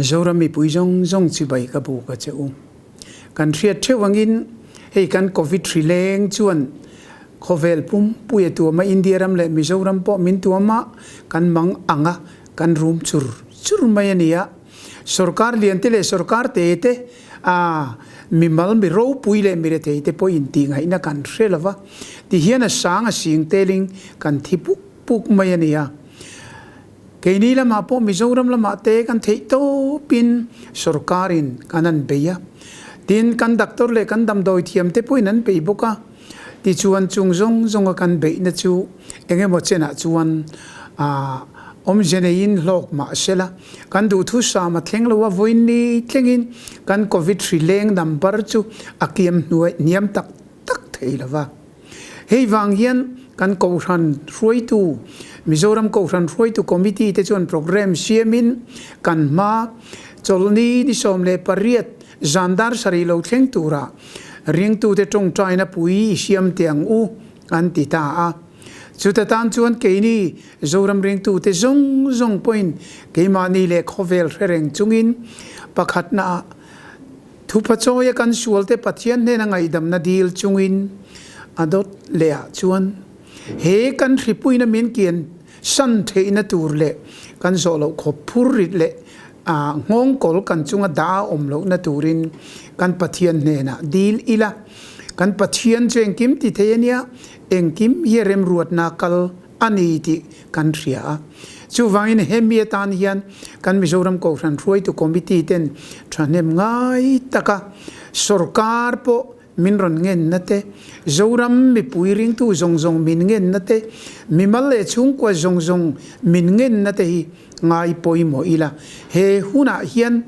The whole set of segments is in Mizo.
Zoram mipui zawng zawng chibai ka buk a che u. Kan hriat theuh angin hei kan Covid hri leng chuan khawvel pumpui a tuam a, India ram leh Mizoram pawh min tuam a, kan mang ang a, kan rum chur chur mai a ni a. Sorkar lian te leh sorkar te te a mimal mi ropui leh mi rethei te pawh intih ngaihna kan hre lo va, tihian a sang a sing telin kan thi puk puk mai a ni a. Keini lamah pawh Mizoram lamah te kan theih tawpin sorkarin kan an bei a, tin kan doctor leh kan damdawi thiam te pawhin an bei bawk a, tichuan chung zawng zawnga kan beihna chu eng emaw chenah chuan aah awmze neiin hlawk mah sela kan duhthusam a thleng lo a, vawiin thlengin kan covid hri leng number chu a kiam hnuai hniam tak tak thei lo va. Hei vang hian kan Kohhran hruaitu, Mizoram Kohhran hruaitu Committee te chuan programme siamin kan hma chawlhni ni 18 zan dar sarih lo thleng tura ringtute tawngtaina pui i siam teh ang u an ti ta a. Chuta tan chuan keini Zoram ringtute zawng zawng pawhin keimahni leh khawvel hre reng chungin pakhatnaah Thupachawi a kan sualte Pathian hnena ngaihdamna dil chungin a dawt leh ah chuan he kan hripuina min kian san theihna tur leh kan zawh loh khawp phur rit leh nghawngkawl kan chunga dah a awm lohna turin kan Pathian hnenah dil ila. Kan Pathian chu engkim ti thei a nia, engkim hi a remruatna kal a ni tih kan hria a. Chuvangin hemi atan hian kan Mizoram Kohhran Hruaitu Committee ten thahnem ngai taka sorkar pawh min rawn ngenna te, Zoram mipui ringtu zawng zawng min ngenna te, mimal leh chhungkua zawng zawng min ngenna te hi ngai pawimawh ila. He hunah hian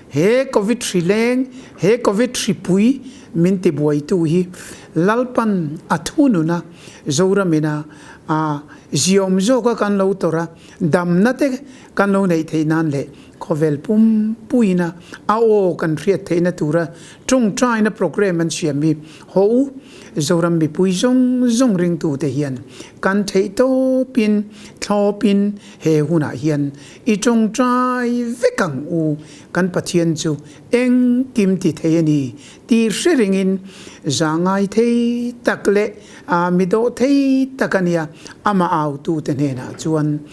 he Covid hri leng, he Covid hripui min tibuaitu hi Lalpan a thunun a, Zoramina a ziawm zawka kan lo tawrh a, damna te kan lo neih theih nan leh khawvel pumpuina a aw kan hriat theihna tura tawngtaina programme an siam hi haw u. Zoram mipui zawng zawng ringtute hian kan theih tawpin thlawpin he hunah hian i tawngtai vek ang u. Kan Pathian chu engkim ti thei a ni tih hre ringin zahngai thei tak leh A mi dawh thei tak a nia, amah autute hnenah chuan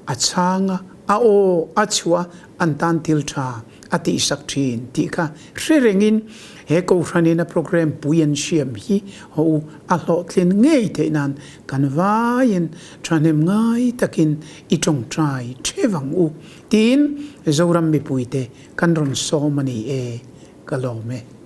a chhang a, a aw a chhuah an tan thil tha a tihsak thin tih kha hre rengin he Kohhranin a programme pui an siam hi haw u a hlawhtlin ngei theih nan kan vaiin thahnem ngai takin i tawngtai theuh ang u tiin Zoram mipuite kan rawn sawm a ni e, ka lawm e.